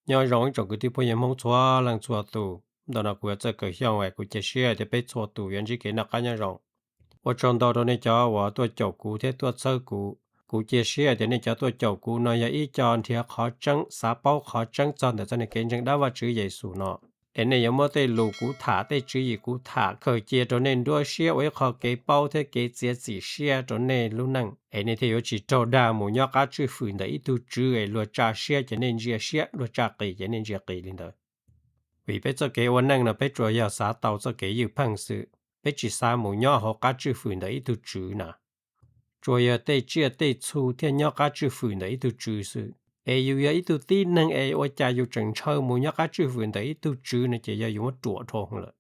Nyob zoo ib tsoom kwv tij phooj ywg Hmoob txhua leej txhua tus, ntawm no kuv yog Txawj Kaws Xyooj es kuv cia siab tias peb txhua tus yuav ntsib kev noj qab nyob zoo. Ua tsaug ntau rau nej cov uas tuaj caum kuv thiab tuaj txhawb kuv. Kuv cia siab tias nej cov tuaj caum kuv no yog ib co nrhiav qhov tseeb, xav paub qhov tseeb txog ntawm txoj kev ntseeg dab Vajtswv Yexus no. Es nej yuav muab tej lus kuv tham, tej tswv yim kuv tham kawg cia rau nej nruab siab ua ib qho kev paub thiab kev txiav txim siab rau nej lub neej, es nej thiaj yuav tsis raug dag mus nyob qab tswj hwm ntawm ib tug tswv es luag tsa siab ces nej ntsia siab, luag tsa qis ces nej ntsia qis li ntawd. Vim peb txoj kev ua neej no peb tsuas yog xav tau txoj kev ywj pheej xwb, peb tsis xav mus nyob hauv qab tswj hwm ntawm ib tug tswv na. Tsuas yog tej tsiaj tej txhu thiaj nyob qab tswj hwm ntawm ib tug tswv xwb. Es yus yog ib tug tib neeg es ua cas yus tseem ntshaw mus nyob qab tswj hwm ntawm ib tug tswv no ces yog yus muab ruam dhau lawm.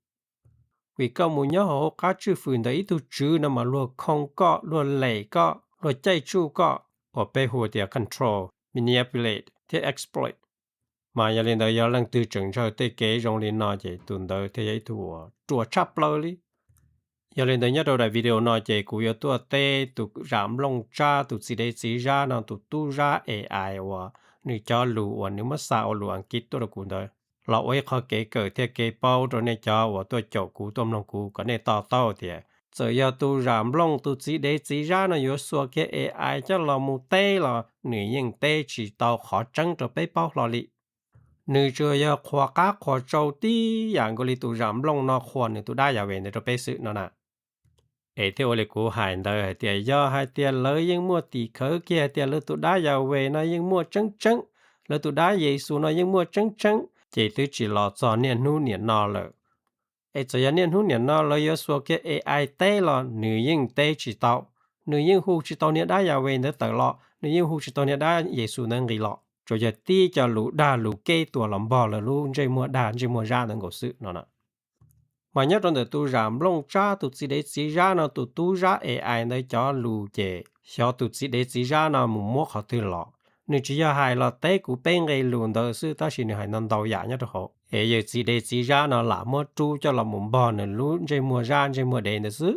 Vim koj mus nyob hauv qab tswj hwm ntawm ib tug tswv no mas luag khoo koj, luag lem koj, luag caij tsuj koj, uas peb hu tias control, manipulate thiab exploit. Mas yog li ntawd yog leej twg tseem ntshaw tej kev zoo li no ces tus ntawd thiaj yog ib tug uas ruam tshaj plaws li. Yog li ntawd nyob rau daim video no ces kuv yuav tuaj teb tus zam nplooj tsab, tus txiv dev txiv zab no, tus tub zab A I uas nws cov lus uas nws muab xa ua lus Askiv tuaj rau kuv ntawd los ua ib qho kev kawm thiab kev paub rau nej cov uas tuaj caum kuv tuaj mloog kuv kom nej to taub tias txawm yog tus zam nplooj tus txiv dev txiv zab no yuav xuas kiag A I coj los mus teb los nws yeej teb tsis tau qhov tseeb rau peb paub hlo li. Nws tsuas yog qhuas qab qhuas tsau tib yam nkaus li tus zam nplooj no qhuas nws tus dab Yahweh ntawd rau peb xwb no na. Es thiaj ua li kuv hais ntawd hais tias yog hais tias lawv yeej muaj tim khawv kiag hais tias lawv tus dab Yahweh no yeej muaj tseeb tseeb, lawv tus dab Yexus no yeej muaj tseeb tseeb, ces twb tsis los txog niaj hnub niam no lawm. Es txawm yog niaj hnub niam no lawv yuav xuas kiag A I teb los nws yeej teb tsis tau. Nws yeej hu tsis tau niag dab Yahweh ntawd tawm los, nws yeej hu tsis tau niag dab Yexus ntawd nqis los. Tsuas yog tib co lus dag lus keb tuam los npog lawv lub ntsej muag dag ntsej muag zab ntawd nkaus xwb no na. Mas nyob rau ntawm tus zam nplooj tsab, tus txiv dev txiv zab no, tus tub zab A I ntawd cov lus ces xyov tus txiv dev txiv zab no mus muab qhov twg los. Nws tsis yog hais los teb kuv peb nqe lus ntawd xwb tab sis nws hais ntau ntau yam nyob rau hauv. Es yawg txiv dev txiv zab no lam muab rub coj los mus npog nws lub ntsej muag zab ntsej muag dev ntawd xwb.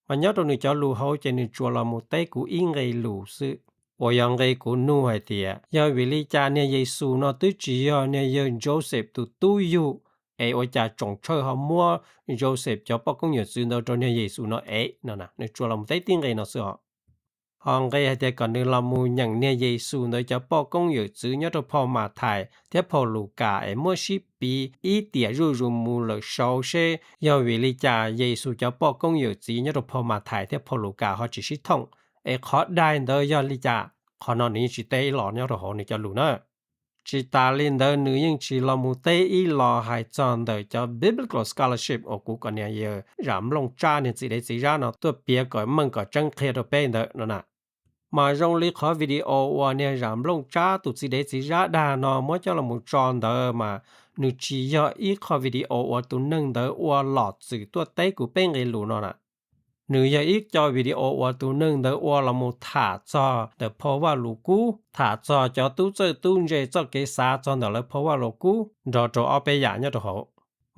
Mas nyob rau nws cov lus hauv ces nws tsuas los mus teb kuv ib nqe lus xwb, uas yog nqe kuv nug hais tias yog vim li cas niag Yexus no twb tsis yog niag yawg Joseph tus tub yug, es ua cas tsoom tsawg ho muab Joseph cov poj koob yawm txwv ntawd rau niag Yexus no ev no na. Nws tsuas los mus teb tib nqe no xwb os. Ho nqe hais tias kom nws los mus nyeem niag Yexus ntawd cov poj koob yawm txwv nyob rau phau Mathais thiab phau Lukas es muab sib piv ib tiam zuj zus mus lawm saud seb yog vim li cas Yexus cov poj koob yawm txwv nyob rau phau Mathais thiab phau Lukas ho tsis sib thooj, es qhov dai ntawd yog li cas, qhov no nws yeej tsis teb ib los nyob rau hauv nws cov lus na. Tsis tas li ntawd nws yeej tsis los mus teb ib los hais txog ntawm cov biblical scholarship uas kuv kom niag yawg zam nplooj tsab niag txiv dev txiv zab no tuaj piav kom meej kom tseeb qhia rau peb ntawd no na. Mas zoo li qhov video uas niag zam nplooj tsab tus txiv dev txiv zab dag no muab coj los mus tso ntawd mas nws tsis yog ib qho video uas tus neeg ntawd ua los txwm tuaj teb kuv peb nqe lus no na. Nws yog ib co video uas tus neeg ntawd ua los mus tham txog ntawm phau Vajluskub, tham txog cov tub txawj tub ntse txoj kev xav txog ntawm lawv phau Vajluskub nrog rau ob peb yam nyob rau hauv.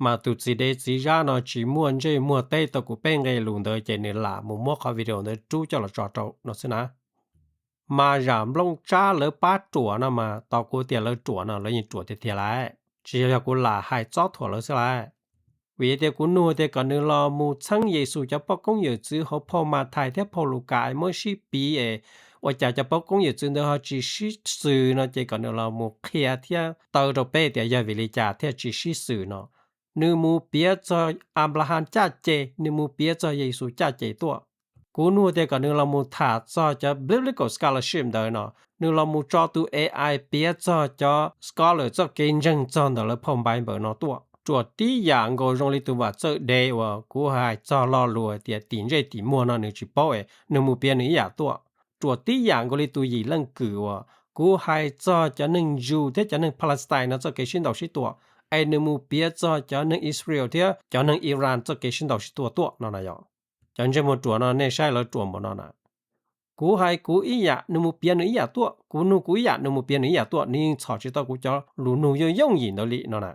Mas tus txiv dev txiv zab no tsis muaj ntsej muag teb tau kuv peb nqe lus ntawd ces nws lam mus muab qhov video ntawd rub coj los tso rau no xwb na. Mas zam nplooj tsab lawv pab ruam no mas tos kuv tias lawv ruam no lawv yeej ruam tiag tiag lawm, tsis yog yog kuv lam hais txob thuam lawv xwb lawm. Vim tias kuv nug tias kom nws los mus txheeb Yexus cov poj koob yawm txwv hauv phau Mathais thiab phau Lukas es muab sib piv es ua cas cov poj koob yawm txwv ntawd ho tsis sib xws no ces kom nws los mus qhia thiab taw rau peb tias yog vim li cas thiaj tsis sib xws no. Nws mus piav txog Anplahas caj ces, nws mus piav txog Yexus caj ces tuaj. Kuv nug tias kom nws los mus tham txog cov biblical scholarship ntawd no, nws los mus tso tus A I piav txog cov scholar txoj kev ntseeg txog ntawm lawv phau Npaiv Npaws no tuaj. Ruam tib yam nkaus zoo li tus Vam Txawj Dev uas kuv hais txog lo lus tias tim ntsej tim muag no nws tsis paub es nws mus piav nws ib yam tuaj. Ruam tib yam nkaus li tus Yim Leej Kwm uas kuv hais txog cov neeg Jew thiab cov neeg Palestine no txoj kev sib ntaus sib tua, es nws mus piav txog cov neeg Israel thiab cov neeg Iran txoj kev sib ntaus sib tua tuaj no na yom. Cov ntsej muag ruam no nej saib lawv ruam npaum no na. Kuv hais kuv ib yam nws mus piav nws ib yam tuaj, kuv nug kuv ib yam nws mus piav nws ib yam tuaj, nws yeej txhom tsis tau kuv cov lus nug yooj yooj yim ntawd li no na.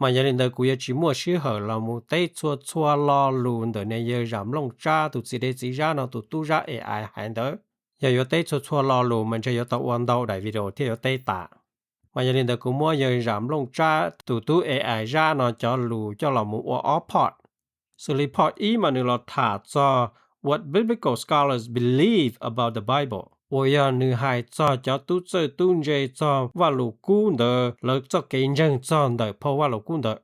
Mas yog li ntawd kuv yuav tsis muaj sij hawm los mus teb txhua txhua lo lus ntawm niag yawg Zam Nplooj Tsab tus txiv dev txiv zab no tus tub zab A I hais ntawd. Yog yuav teb txhua txhua lo lus mas ntshe yuav tau ua ntau daim video thiaj yuav teb tas. Mas yog li ntawd kuv muab yawg Zam Nplooj Tsab tus tub A I Zab no cov lus coj los mus ua ob part. Xws li part ib mas nws los tham txog What Biblical Scholars Believe About the Bible, uas yog nws hais txog cov tub txawj tub ntse txog Vajluskub ntawd lawv txoj kev ntseeg txog ntawm phau Vajluskub ntawd,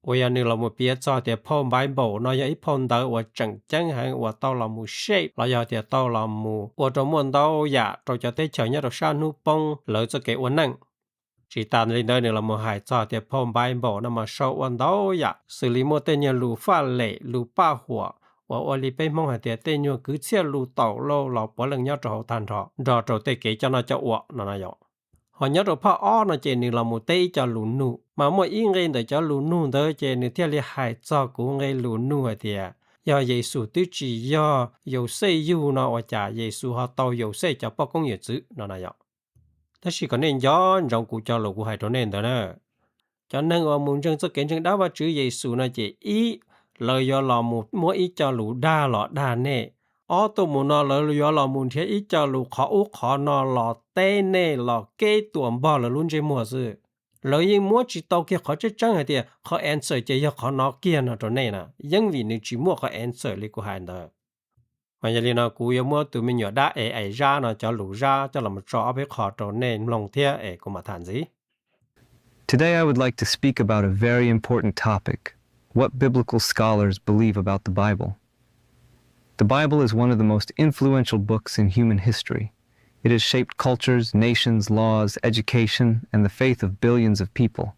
uas yog nws los mus piav txog tias phau Bible no yog ib phau ntawv uas tseem ceeb heev uas tau los mus shape los yog tias tau los mus ua rau muaj ntau yam rau cov teb chaws nyob rau sab hnub poob lawv txoj kev ua neej. Tsis tas li ntawd nws los mus hais txog tias phau Bible no mas sau ua ntau yam xws li muaj tej nyuag lus faj lem lus paj huam uas ua li peb Hmoob hais tias tej nyuag kwv txhiaj lus taum lauj los puav leej nyob rau hauv tag nrho nrog rau tej kev coj noj coj ua no no yom. Ho nyob rau part ob no ces nws los mus teb ib co lus nug, mas muaj ib nqe ntawm cov lus nug ntawd ces nws thiaj li hais txog kuv nqe lus nug hais tias yog Yexus twb tsis yog Yauxej yug no ua cas Yexus ho tau Yauxej cov poj koob yawm txwv no no yom. Tab sis kom nej nco ntsoov kuv cov lus kuv hais rau nej ntawd na. Cov neeg uas mus ntseeg txoj kev ntseeg dab Vajtswv Yexus no ces ib, lawv yuav los mus muab ib co lus dag los dag nej. Ob, tuaj mus no lawv yuav los mus nrhiav ib co lus qhov ub qhov no los teb nej los keb tuam npog lawv lub ntsej muag xwb. Lawv yeej muab tsis tau kiag qhov tseeb tseeb hais tias qhov answer ces yog qhov no kiag no rau nej na, yeej vim nws tsis muaj qhov answer li kuv hais ntawd. Mas yog li no kuv yuav muab tus me nyuam dab A I Zab no cov lus zab coj los tso ob peb qho rau nej mloog thiab es kuv mam tham ntxiv. Today I would like to speak about a very important topic: what biblical scholars believe about the Bible. The Bible is one of the most influential books in human history. It has shaped cultures, nations, laws, education, and the faith of billions of people.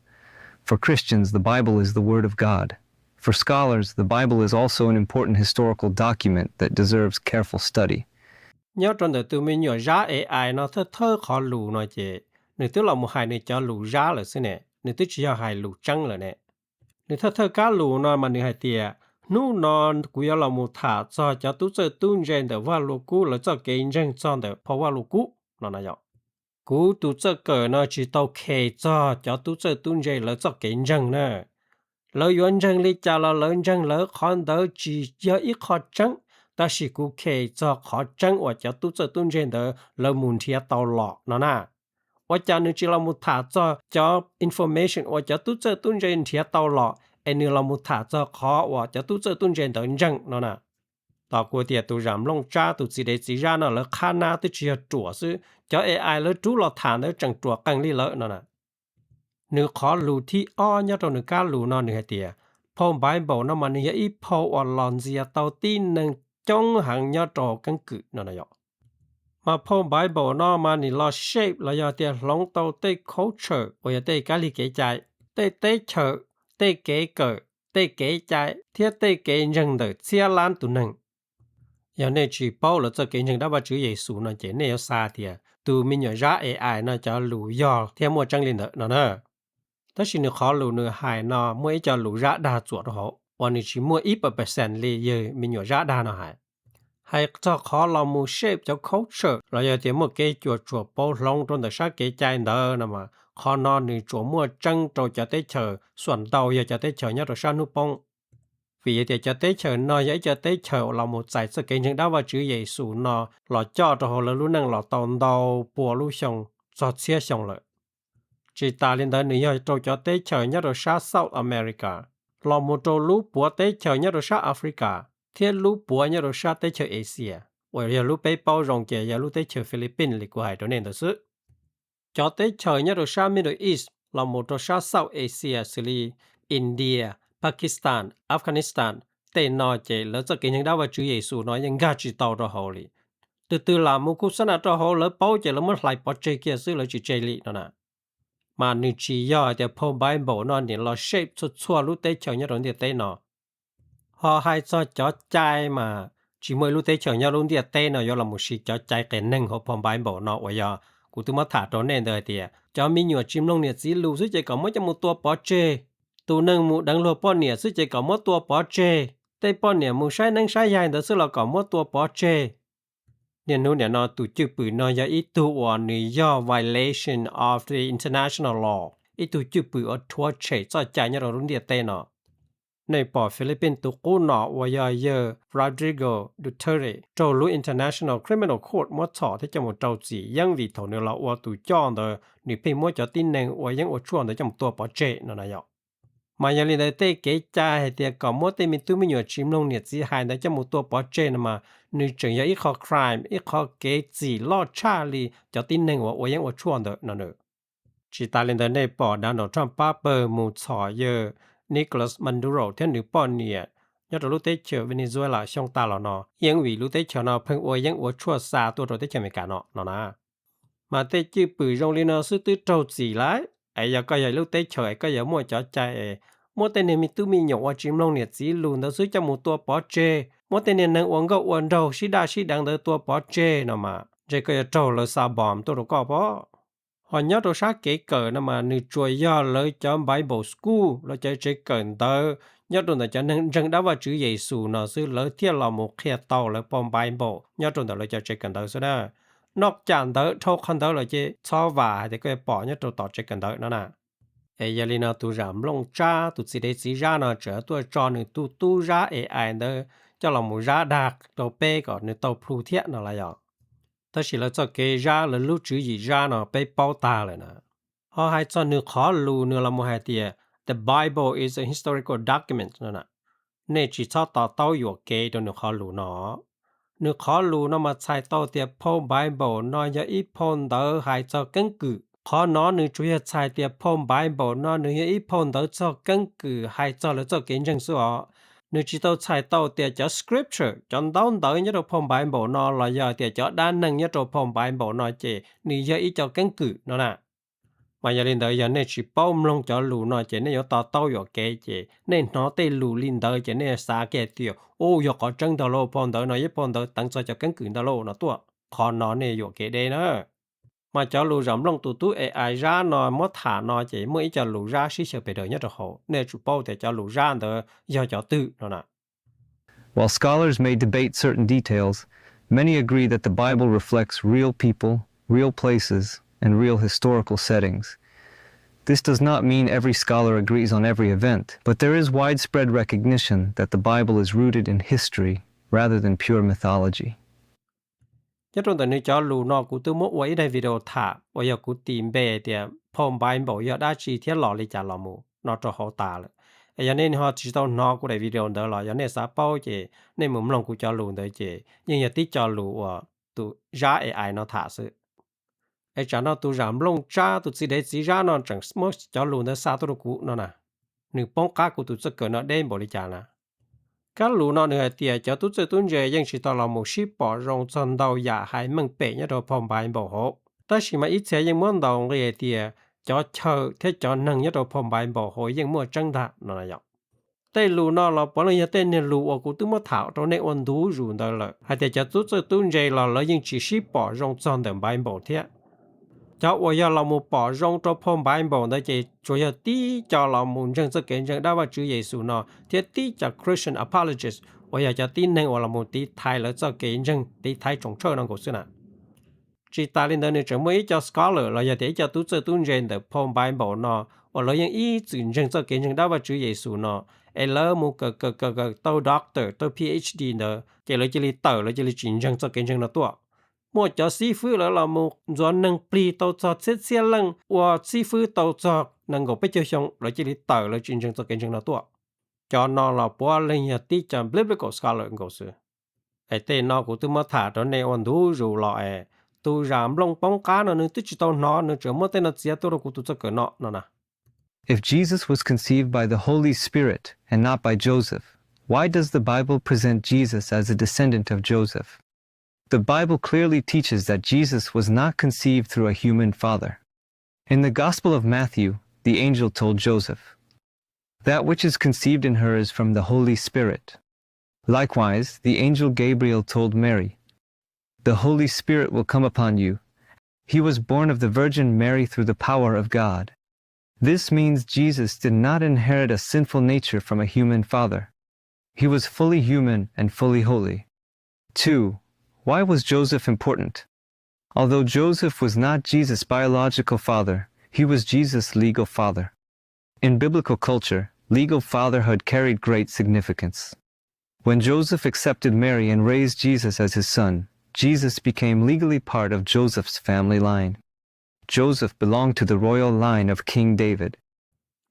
For Christians, the Bible is the Word of God. For scholars, the Bible is also an important historical document that deserves careful study. Nyob rau ntawm tus me nyuam zab A I no thawj thawj qhov lus no ces nws twb los mus hais nws cov lus zab lawm xwb ne, nws twb tsis yog hais lus tseeb lawm ne. Nws thawj thawj kab lus no mas nws hais tias hnub no kuv yuav los mus tham txog cov tub txawj tub ntse ntawm Vajluskub lawv txoj kev ntseeg txog ntawm phau Vajluskub no no yom. Kuv tus txawj kawm no tsis tau khes txog cov tub txawj tub ntse lawv txoj kev ntseeg na. Lawv yuav ntseeg li cas los lawv ntseeg lawv qhov ntawd tsis yog ib qho tseeb, tab sis kuv khes txog qhov tseeb uas cov tub txawj tub ntse ntawd lawv mus nrhiav tau los no na. Ua cas nws tsis los mus tham txog cov information uas cov tub txawj tub ntse nrhiav tau los es nws los mus tham txog qhov uas cov tub txawj tub ntse ntawd ntseeg no na? Tos kuv tias tus Zam Nplooj Tsab tus txiv dev txiv zab no lawv qhab nab twb tsis yog ruam xwb, cov A I lawv rub los tham ntawd tseem ruam qees li lawm no na. Nws qhov lus thib ob nyob rau nws kab lus no nws hais tias phau Bible no mas nws yog ib phau uas los ntxias tau tib neeg coob heev nyob rau keeb kwm no na yom. Mas phau Bible no mas nws los shape los yog tias hloov tau tej culture uas yog tej kab lig kev cai, tej teb chaws, tej kev kawm, tej kev cai thiab tej kev ntseeg ntawm txhiab lab tus neeg. Yog nej tsis paub lawv txoj kev ntseeg dab Vajtswv Yexus no ces nej yuav xav tias tus me nyuam zab A I no cov lus yog thiab muaj tseeb li ntawd no na. Tab sis nws qhov lus nws hais no muaj ib co lus zab dag txuam rau hauv uas nws tsis muaj ib puas percent li yawg me nyuam zab dag no hais. Hais txog qhov los mus shape cov culture los yog tias muaj kev cuam tshuam pauv hloov rau ntawm sab kev cai ntawd no mas qhov no nws tsuas muaj tseeb rau cov teb chaws xuam ntau yog cov teb chaws nyob rau sab hnub poob. Vim yog tias cov teb chaws no yog ib co teb chaws uas los mus txais txoj kev ntseeg dab Vajtswv Yexus no los coj rau hauv lawv lub neej los tau ntau pua lub xyoo txog txhiab xyoo lawm. Tsis tas li ntawd nws yog rau cov teb chaws nyob rau sab South America, los mus rau lub puav teb chaws nyob rau sab Africa thiab lub puav nyob rau sab teb chaws Asia, uas yog lub peb paub zoo ces yog lub teb chaws Philippines li kuv hais rau nej ntawd xwb. Cov teb chaws nyob rau sab Middle East los mus rau sab South Asia xws li India, Pakistan, Afghanistan, tej no ces lawv txoj kev ntseeg dab Vajtswv Yexus no yeej nkag tsis tau rau hauv li. Tus twg lam mus kuj xab nas rau hauv lawv paub ces lawv muab hlais pov tseg kiag xwb lawv tsis tseg li no na. Mas nws tsis yog hais tias phau Bible no nim los shape txhua txhua lub teb chaws nyob rau ntiaj teb no. Ho hais txog cov cai mas tsis muaj ib lub teb chaws nyob lub ntiaj teb no yuav los mus siv cov cai qias neeg hauv phau Bible no uas yog kuv twb muab tham rau nej ntawd hais tias cov me nyuam tsis mloog niam txiv lus xwb ces kom muab coj mus tua pov tseg. Tus neeg mus deev luag poj niam xwb ces kom muab tua pov tseg. Tej poj niam mus saib neeb saib yaig ntawd xwb los kom muab tua pov tseg. Niaj hnub nim no tus cwj pwm no yog ib tug uas nws yog violation of the international law, ib tug cwj pwm uas rhuav tshem txoj cai nyob rau lub ntiaj teb no. Nej pom Philippines tus qub no uas yog yawg Rodrigo Duterte raug lub International Criminal Court muab txhom thiab coj mus rau txim yeeb vim thaum nws los ua tus coj ntawd nws pheej muab cov tib neeg ua yeeb ua tshuaj ntawd coj mus tua pov tseg no na yom. Mas yog li ntawd tej kev cai hais tias kom muab tej me tub me nyuam tsis mloog niam txiv hais ntawd coj mus tua pov tseg no mas nws tseem yog ib qho crime, ib qho kev txim loj tshaj li cov tib neeg uas ua yeeb ua tshuaj ntawd no na. Tsis tas li ntawd nej pom Donald Trump pab pawg mus txhom yawg Nicolas Maduro thiab nws poj niam nyob rau lub teb chaws Venezuela xyoo tas los no, yeej vim lub teb chaws no pheej ua yeeb ua tshuaj xa tuaj rau teb chaws Amelikas no no na. Mas tej cwj pwm zoo li no xwb twb raug txim lawm es yog koj yog lub teb chaws es koj yuav muaj cov cai es muab tej niag me tub me nyuam uas tsis mloog niam txiv lus ntawd xwb coj mus tua pov tseg, muab tej niag neeg ua nkauj ua nraug sib daj sib deev ntawd tua pov tseg no mas ntshe koj yuav raug lawv xa npom tuaj rau koj pob. Ho nyob rau sab kev kawm no mas nws tsuas yog lawv cov Bible school, lawv cov tsev kawm ntawv nyob rau ntawm cov neeg ntseeg dab Vaj Tswv Yexus no xwb lawv thiaj los mus qhia tau lawv phau Bible nyob rau ntawm lawv cov tsev kawm ntawv xwb na. Noj cam ntawv dhau qhov ntawd lawm ces txhob vam hais tias koj yuav pom nyob rau tom tsev kawm ntawv no na. Es yog li no tus zam nplooj tsab tus txiv dev txiv zab no tseem tuaj tso nws tus tub zab A I ntawd coj los mus zab dag rau peb kom nws tau plhu thiab no lawm yom. Tab sis lawv txoj kev zab lawv lub tswv yim zab no peb paub tag lawm na. Ho hais txog nws qhov lus nws los mus hais tias the Bible is a historical document no na, nej tsis txhob to taub yuam kev rau nws qhov lus no. Nws qhov lus no mas txhais tau tias phau Bible no yog ib phau ntawv hais txog keeb kwm. Qhov no nws tsuas yog txhais tias phau Bible no nws yog ib phau ntawv txog keeb kwm hais txog lawv txoj kev ntseeg xwb os. Nws tsis tau txhais tau tias cov scripture, cov ntaub ntawv nyob rau phau Bible no los yog tias cov dab neeg nyob rau phau Bible no ces nws yog ib co keeb kwm no na. Mas yog li ntawd yog nej tsis paub mloog cov lus no ces nej yuav to taub yuam kev ces nej hnov tej lus li ntawd ces nej xav kiag tias u yog qhov tseeb ntag lauj, phau ntawv no yog phau ntawv teev txog cov keeb kwm ntag lauj no tuaj. Qhov no nej yuam kev deb na. Mas cov lus zam nplooj tus tub A I zab no muab tham no ces muaj ib co lus zab sib xyaw pes daws nyob rau hauv, nej yuav tsum paub tias cov lus zab ntawd yog cov twg no na. While scholars may debate certain details, many agree that the Bible reflects real people, real places, and real historical settings. This does not mean every scholar agrees on every event, but there is widespread recognition that the Bible is rooted in history rather than pure mythology. Nyob rau ntawm nws cov lus no kuv twb muab ua ib daim video tham uas yog kuv tis npe tias phau Bible yog dab tsi thiab los li cas los mus no rau hauv tas lawm. Es yog nej ho tsis tau hnov kuv daim video ntawd los yog nej xav paub ces nej mus mloog kuv cov lus ntawd ces yeej yog tib co lus uas tus zab A I no tham xwb. Es tsam no tus zam nplooj tsab tus txiv dev txiv zab no tseem muab cov lus ntawd xa tuaj rau kuv no na. Nws poob qab kuv tus txoj kawm no deb npaum li cas na. Kab lus no nws hais tias cov tub txawj tub ntse yeej tsis tau los mus sib pom zoo txog ntau yam hais meej pem nyob rau phau Bible hauv, tab sis mas ib txhia yeej muab ntaus nqi hais tias cov chaw thiab cov neeg nyob rau phau Bible hauv yeej muaj tseeb ntag no na yom. Tej lus no los puav leej yog tej niag lus uas kuv twb muab tham rau nej ua ntu zus ntawd lawm hais tias cov tub txawj tub ntse los lawv yeej tsis sib pom zoo txog ntawm Bible thiab. Cov uas yog los mus pom zoo rau phau Bible ntawd ces tsuas yog tib co los mus ntseeg txoj kev ntseeg dab Vajtswv Yexus no thiab tib co Christian apologists uas yog cov tib neeg uas los mus tiv thaiv lawv txoj kev ntseeg, tiv thaiv tsoos tshawj no nkaus xwb na. Tsis tas li ntawd nws tseem muaj ib co scholar los yog tias ib co tub txawj tub ntse ntawm phau Bible no uas lawv yeej ib txwm ntseeg txoj kev ntseeg dab Vajtswv Yexus no, es lawv mus kawm kawm kawm kawm tau doctor tau P H D ntawd ces lawv cia li tawm, lawv cia li tsis ntseeg txoj kev ntseeg no tuaj. Muaj cov xib fwb lawv los mus ntxuav neeg plig tau txog txhiab txhiab leej, ua xib fwb tau txog nees nkaum peb caug xyoo, lawv cia li tawm, lawv tsis ntseeg txoj kev ntseeg no tuaj. Cov no los puav leej yog tib co biblical scholar nkaus xwb. Es tej no kuv twb muab tham rau nej ua ntu zus los es tus zam nplooj poob qab no nws twb tsis tau hnov, nws tseem muab tej no txiav tuaj rau kuv tus txoj kawm no no na. If Jesus was conceived by the Holy Spirit and not by Joseph, why does the Bible present Jesus as a descendant of Joseph? The Bible clearly teaches that Jesus was not conceived through a human father. In the Gospel of Matthew, the angel told Joseph, that which is conceived in her is from the Holy Spirit. Likewise, the angel Gabriel told Mary, the Holy Spirit will come upon you. He was born of the Virgin Mary through the power of God. This means Jesus did not inherit a sinful nature from a human father. He was fully human and fully holy. Two, why was Joseph important? Although Joseph was not Jesus' biological father, he was Jesus' legal father. In biblical culture, Legal fatherhood carried great significance. When Joseph accepted Mary and raised Jesus as his son, Jesus became legally part of Joseph's family line. Joseph belonged to the royal line of King David.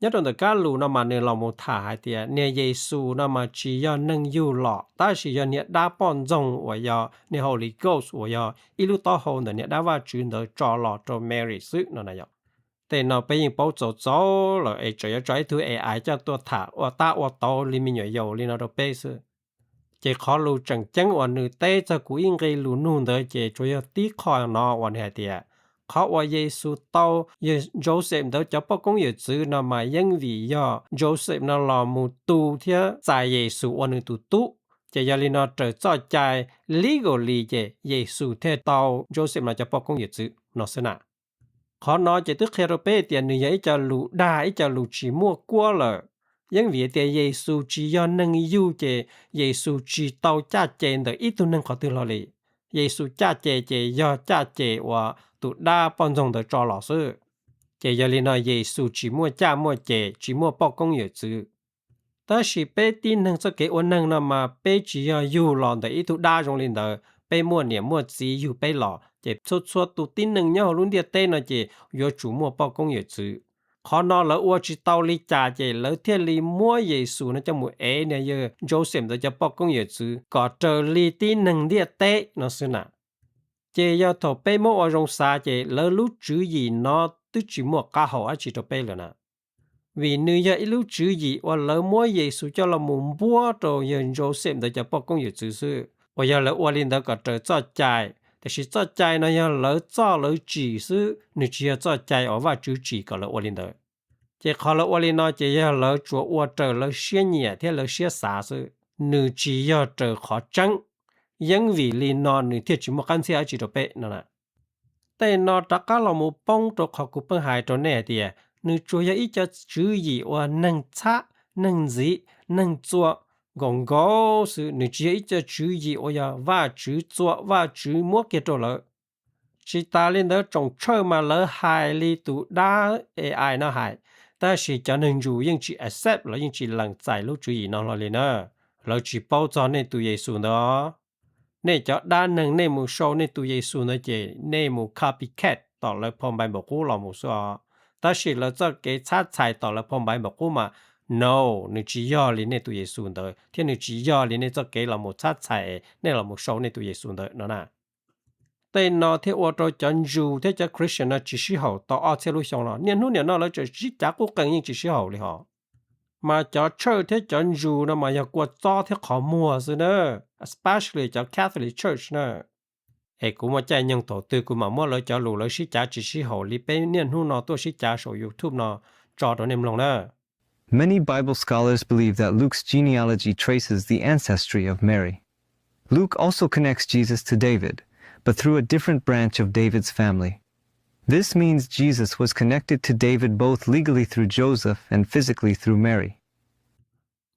Nyob rau ntawm kab lus no mas nws los mus tham hais tias niag Yexus no mas tsis yog neeg yug los tab sis yog niag dab poj ntxoog uas yog niag Holy Ghost uas yog ib lub taub hau ntawm niag dab Vajtswv ntawd tso los rau Mary xwb no na yom. Tej no peb yeej paub txaus txaus lawm es tseem yuav tso ib tug A I coj tuaj tham ua tab ua tauv li me nyuam yaus li no rau peb xwb. Ces qhov lus tseem ceeb uas nws teb txog kuv ib nqe lus nug ntawd ces tsuas yog tib qho no uas nws hais tias, qhov uas Yexus tau yawg Joseph ntawd cov poj koob yawm txwv no mas yeej vim yog Joseph no los mus tu thiab txais Yexus ua nws tus tub, ces yog li no raws txoj cai legally ces Yexus thiaj tau Joseph no cov poj koob yawm txwv no xwb na. Qhov no ces twb qhia rau peb tias nws yog ib co lus dag, ib co lus tsis muaj kuab lawm. Yeej vim tias Yexus tsis yog neeg yug ces Yexus tsis tau caj ces ntawm ib tug neeg qhov twg hlo li. Yexus caj ces ces yog caj ces uas tus dab poj ntxoog ntawd tso los xwb. Ces yog li no Yexus tsis muaj caj muaj ces, tsis muaj poj koob yawm txwv. Tab sis peb tib neeg txoj kev ua neeg no mas peb tsis yog yug los ntawm ib tug dab zoo li ntawd, peb muaj niam muaj txiv yug peb los, ces txhua txhua tus tib neeg nyob hauv lub ntiaj teb no ces yuav tsum muaj poj koob yawm txwv. Qhov no lawv ua tsis tau li cas ces lawv thiaj li muab Yexus no coj mus ev niag yawg Joseph ntawd cov poj koob yawm txwv kom raws li tib neeg ntiaj teb no xwb na. Ces yog thaum peb muab ua zoo xav ces lawv lub tswv yim no twb tsis muaj qab hau dab tsi rau peb lawm na. Vim nws yog ib lub tswv yim uas lawv muab Yexus coj los mus npuab rau yawg Joseph ntawd cov poj koob yawm txwv xwb, uas yog lawv ua li ntawd kom raws txoj cai. Tiam sis txoj cai no yog lawv txoj lawv tsim xwb, nws tsis yog txoj cai uas Vajtswv tsim kom lawv ua li ntawd. Ces qhov lawv ua li no ces yog lawv tsuas ua raws lawv siab nyiam thiab lawv siab xav xwb, nws tsis yog raws qhov tseeb. Yeeb vim li no nws thiaj tsis muaj qab ntxhiab dab tsi rau peb no. Tej no rov qab los mus poob rau qhov kuv pheej hais rau nej hais tias nws tsuas yog ib co tswv yim uas neeg txhab, neeg ntxiv, neeg txua nkaus nkaus xwb, nws tsis yog ib co tswv yim uas yog Vajtswv txua, Vajtswv muab kiag rau lawv. Tsis tas li ntawd tsoom tshawj mas lawv hais li tus dab A I no hais, tab sis cov neeg ntsus yeej tsis accept, lawv yeej tsis lees txais lub tswv yim no hlo li na. Lawv tsis paub txog nej tus Yexus ntawd os. Nej cov dab neeg nej mus sau nej tus Yexus ntawd ces nej mus copycat tom lawv phau Npaiv Npaum Qub los mus xwb os. Tab sis lawv txoj kev txhab txhais tom lawv phau Npaiv Npaum Qub mas, no, nws tsis yog li nej tus Yexus ntawd thiab nws tsis yog li nej txoj kev los mus txhab txhais nej los mus sau nej tus Yexus ntawd no na. Tej no thiaj ua rau cov ntsus thiab cov Christian no tsis sib haum tau ob txhiab lub xyoo los niaj hnub niam no lawv tseem sib cav quj qees yeej tsis sib haum li hos. Mas cov church thiab cov ntsus no mas yog kua txob thiab qhov muag xwb na, especially cov Catholic Church na. Es kuv muaj caij nyoog thaum twg kuv mam muab lawv cov lus lawv sib cav tsis sib haum li peb niaj hnub no tuaj sib cav saum YouTube no tso rau nej mloog na. Many Bible scholars believe that Luke's genealogy traces the ancestry of Mary. Luke also connects Jesus to David, but through a different branch of David's family. This means Jesus was connected to David both legally through Joseph and physically through Mary.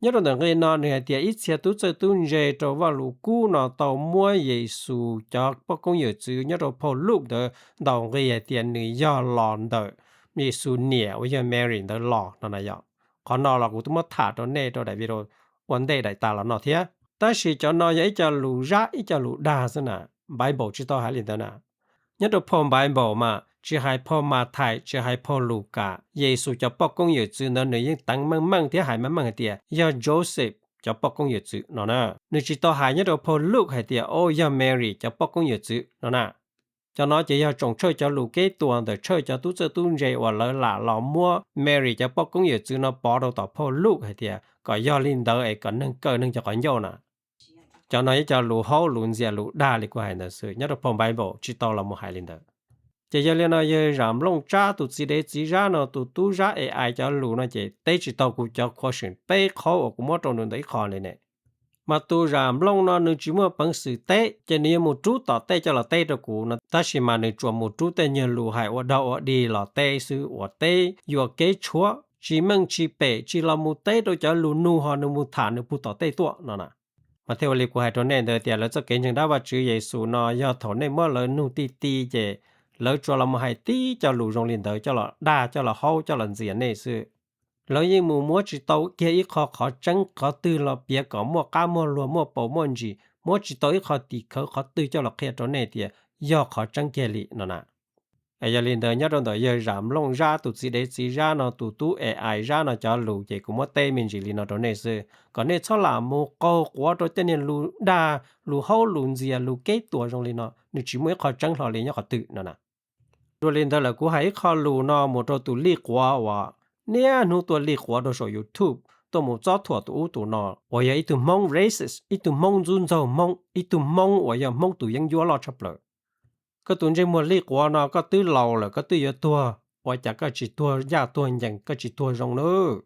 Nyob rau ntawm nqe no nws hais tias ib txhia tub txawj tub ntse rau Vaj Lus Kub no tau muab Yexus cov poj koob yawm txwv nyob rau phau Luke ntawd ntaus nqi hais tias nws yog los ntawm Yexus niam uas yog Mary ntawd los no na yom. Qhov no los kuv twb muab tham rau nej rau daim video ua ntej daim tas los no thiab. Tab sis cov no yog ib co lus zab ib co lus dag xwb na, Bible tsis tau hais li ntawd na. Nyob rau phau Bible mas tsis hais phau Mathais tsis hais phau Lukas, Yexus cov poj koob yawm txwv ntawd nws yeej teev meej meej thiab hais meej meej hais tias yog Joseph cov poj koob yawm txwv no na. Nws tsis tau hais nyob rau phau Luke hais tias o yog Mary cov poj koob yawm txwv no na. Cov no ces yog tsoom tshawj cov lus keb tuas ntawm tshawj cov tub txawj tub ntse uas lawv lam los muab Mary cov poj koob yawm txwv no pov rau tom phau Luke hais tias kom yog li ntawd es kom neeg kaw neeg cov qhov ncauj na. Cov no yog cov lus haub lus ntxias lus dag li kuv hais ntawd xwb, nyob rau phau Bible tsis tau los mus hais li ntawd. Ces yog li no yawg Zam Nplooj Tsab tus txiv dev txiv zab no tus tub zab A I cov lus no ces teb tsis tau kuv cov question peb qhov uas kuv muab rau nws ntawm ib qho li ne. Mas tus Zam Nplooj no nws tsis muaj peev xwm teb ces nws yuav mus rub tom tej coj los teb rau kuv no, tab sis mas nws tsuas mus rub tej nyuag lus hais ua dog ua dig los teb xwb uas teb yuam kev tshuav tsis meej tsis pem, tsis los mus teb rau cov lus nug ho nws mus tham nws puag tom tej tuaj no na. Mas thiaj ua li kuv hais rau nej ntawd tias lawv txoj kev ntseeg dab Vajtswv Yexus no yog thaum nej muab lawv nug ti ti ces lawv tsuas los mus hais tib co lus zoo li ntawd coj los dag coj los haub coj los ntxias nej xwb. Lawv yeej mus muab tsis tau kiag ib qho qhov tseeb qhov twg los piav kom muaj qab muaj luag muaj paus muaj ntsis, muab tsis tau ib qho tim khawv qhov twg coj los qhia rau nej tias yog qhov tseeb kiag li no na. Yog li ntawd nyob rau ntawm yawg Zam Looj Zab tus txiv dev txiv Zab no tus tub A I Zab no cov lus ces kuv muab teb me ntsis li no rau nej xwb, kom nej txhob lam mus qaug quav rau cov niag lus dag lus haub lus ntxias lus keb tuas zoo li no, nws tsis muaj ib qho tseeb hlo li nyob qhov twg no na. Dua li ntawd lawm kuv hais ib qho lus no mus rau tus lij quav uas niaj hnub tuaj lij quav rau saum YouTube tuaj mus txob thuam tus ub tus no, uas yog ib tug Hmoob racist, ib tug Hmoob ntxub ntxaug Hmoob, ib tug Hmoob uas yog Hmoob tus yeeb ncuab loj tshaj plaws. Koj tus ntsej muag lij quav no koj twb laus lawm koj twb yuav tuag, ua cas koj tsis tuag ncaj tuag ncees koj tsis tuag zoo nawb?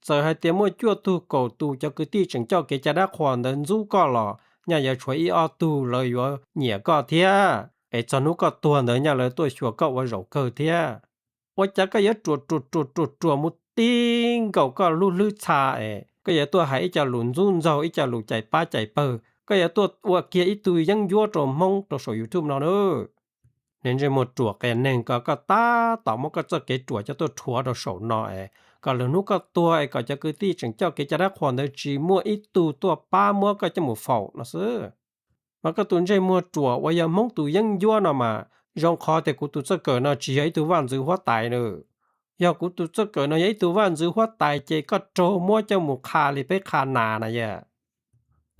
Txawm hais tias muaj cuaj tug kaum tus cov kwv tij tseem coj kev cai dab qhuas ntawd ntxub koj los nyaj yuav tshuav ib ob tug lawv yuav nyiam koj thiab, es txog hnub koj tuag ntawd nyaj lawv tuaj xyuas koj ua zaum kawg thiab. Ua cas koj yuav ruam ruam ruam ruam ruam mus tib nkaus koj lub hlwb txha es koj yuav tuaj hais ib co lus ntxub ntxaug ib co lus cais pab cais pawg, koj yuav tuaj ua kiag ib tug yeeb ncuab rau Hmoob rau saum YouTube no nawb. Niag ntsej muag ruam qias neeg ko, koj tab tom muab koj txoj kev ruam coj tuaj rhuav rau saum no es kom lwm hnub koj tuag es kom cov kwv tij tseem coj kev cai dab qhuas ntawd tsis muaj ib tug tuaj pab muab koj coj mus faus no xwb. Mas koj tus ntsej muag ruam uas yog Hmoob tus yeeb ncuab no mas, zoo qhov tias kuv tus txawj kawm no tsis yog ib tug vaj ntxwv huab tais nawb. Yog kuv tus txawj kawm no yog ib tug vaj ntxwv huab tais ces koj raug muab coj mus qha li peb qha nas na yom.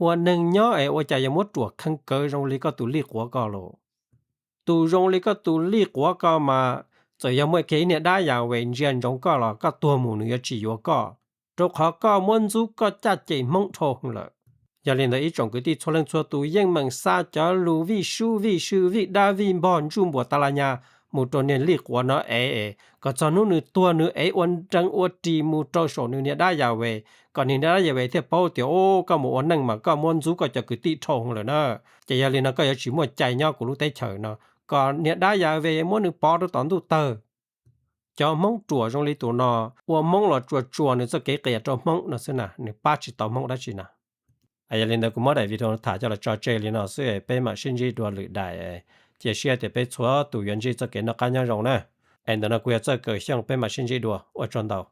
Ua neeg nyob es ua cas yuav muab ruam kheev kawv zoo li koj tus lij quav ko los? Tus zoo li koj tus lij quav ko mas, txawm yog muaj kiag ib niag dab Yas Ves ntsia ntsoov koj los koj tuag mus nws yuav tsis yuav koj, rau qhov koj muab ntxub koj caj ces Hmoob dhau lawm. Yog li ntawd ib tsoom kwv tij txhua leej txhua tus yeej meem xa cov lus vij sub vij sw vij dab vij npog ntsuj npuas tas las nyas mus rau niag lij quav no ev es kom txog hnub nws tuag nws ev ua nrees ua ris mus rau saum nws niag dab Yas Ves, kom niag dab Yas Ves thiaj paub tias, o, koj mus ua neej mas koj muab ntxub koj cov kwv tij dhau lawm na. Ces yog li no koj yuav tsis muaj cai nyob kuv lub teb chaws no, kom niag dab Yas Ves muab nws pov rau tom ntuj tawg. Cov Hmoob ruam zoo li tus no, ua Hmoob los tsuas tsuas nws txoj kev qias rau Hmoob no xwb na, nws pab tsis tau Hmoob dab tsi na. Yog li ntawd kuv muab daim video tham coj los tso tseg li no xwb, peb mam sib ntsib dua lwm daim. Cia siab tias peb txhua tus yuav ntsib txoj kev noj qab nyob zoo na. Es ntawm no kuv yog Txawj Kawm Xyooj, peb mam sib ntsib dua, ua tsaug ntau.